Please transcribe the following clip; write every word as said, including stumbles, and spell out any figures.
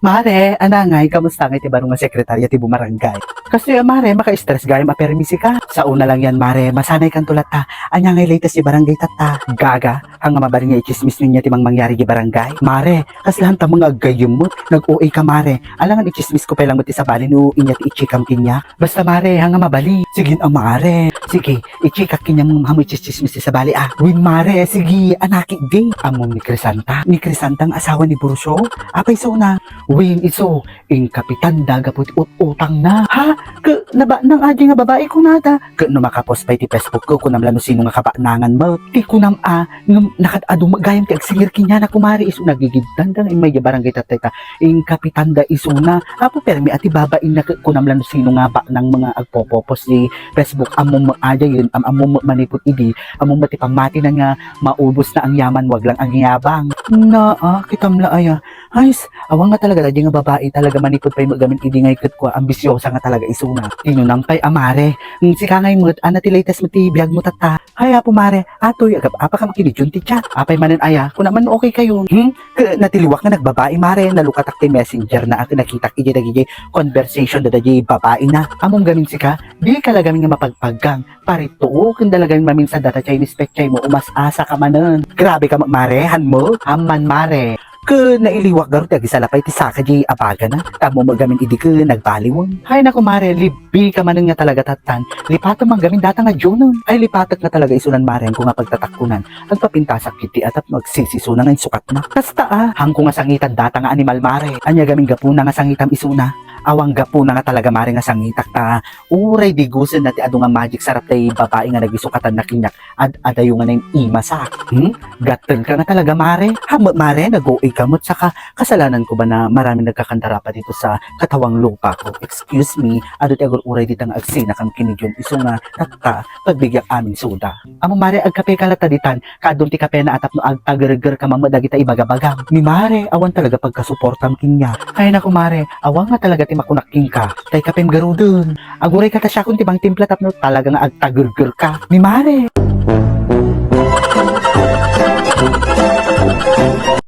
Mare, anangay, kamusta ngay ti baro nga sekretarya ti bumarangay? Kastoy a, mare, maka-stress gayam a permi sika. Sao na lang yan, mare, masanay kanto latta. Ania ngay latest ti barangay tatta? Gaga, haan nga mabalin nga itsismis no ania ti mangmangyari di barangay? Mare, kasla haan ta nga aggayyem met. Nag-O A ka, mare. Alangan itsismis ko pay lang met ti sabali no ania ti itsikam kenia. Basta, mare, haan nga mabalin. Sige a, mare. Sige, itsikak kenia ngem haan mo itsismis ti sabali a. Wen, mare, sige, anaki di. Ammom ni Crisanta? Ni Crisanta nga asawa ni Burso? Apay isuna? Wen, isu, inkapitanda gapu ti ut-utangna. Ha? Ket nabanang a diay nga babai kunada? Ket no makapost pay ti Facebook ko, kunam la no sino nga kabanangan met. Ti kunam a, ngem nakad-adu met gayam ti agsingir keniana, kumare, isu nagigiddanda nga immay diay barangay tatta ita. Inkapitanda isuna. Apo permi a ti babaina ket kunam la no sino nga banang nga agpopopost ti Facebook. Ammom met a diay, am-, ammom met manipud idi, ammom met ti pammatina nga maubos na ang yaman, wag lang ang yabang. Naa, kitam la aya. Ay, s-, awan nga talaga diay nga babai talaga manipud pay met gamin idi ngay ket kua, ambisiosa nga talaga isuna. Tinunam pay a, mare. Hmm, sika ngay met, ania ti latest met ti biag mo tatta? Hay, apo mare, atoy, agap-apakam ken ni Jun ti chat. Apay manen aya, kuna man no okay kayo. Hmm? Ket natiliwak nga nagbabai, mare, nalukatak ti messenger na a ket nakitak idiay dagidiay conversation da dagidiay babaina. Ammom gamin sika, dika la gamin nga mapagpaggang. Paritoo, ken da la gamin maminsan data Chinese petsay mo, umas-asa ka manen. Grabe ka, ma-, mare, haan mo? Haan man, mare. Ket nailiwak garo ti agisalapay ti saka diay abagana. Tammo met gamin idi ket nagbaliwen. Hay nako, mare, libbi ka manen nga talaga tattan. Lipatem man gamin data nga Junon. Ay, lipatek nga talaga isunan, mare, haan ko nga pagtatakkunan. Agpapintasak ketdi a tapno agsisisuna nga insukatna. Kasta a, haan ko nga sangitan data nga animal, mare. Ania gamin gapuna nga sangitam isuna? Awan gapuna nga talaga, mare, nga sangitak ta uray digusenna ti adu nga magic sarap tay babai nga nagisukatanna keniak. Ad-adayo nga naimasak. Hmm? Gattenka nga talaga, mare. Haan met, mare, nag-O A ka met saka kasalanan ko ba na maraming nagkakandara pa dito sa katawang lupa ko? Excuse me, adu ti agur-uray dita nga agsinakam ken ni Jun isu nga tatta, pagbigyak amin suda. Ammom, mare, agkape ka latta ditan, kaadun ti kapena a tapno agtagergerka man met dagita ibagabagam. Ni mare, awan talaga pagkasuportam keniak. Ay nako, mare, awan nga talaga ti makunak kenka. Tay kapem garuden. Aguray ka ta siakon ti mangtimpla tapno talaga nga agtagergerka. Ni mare.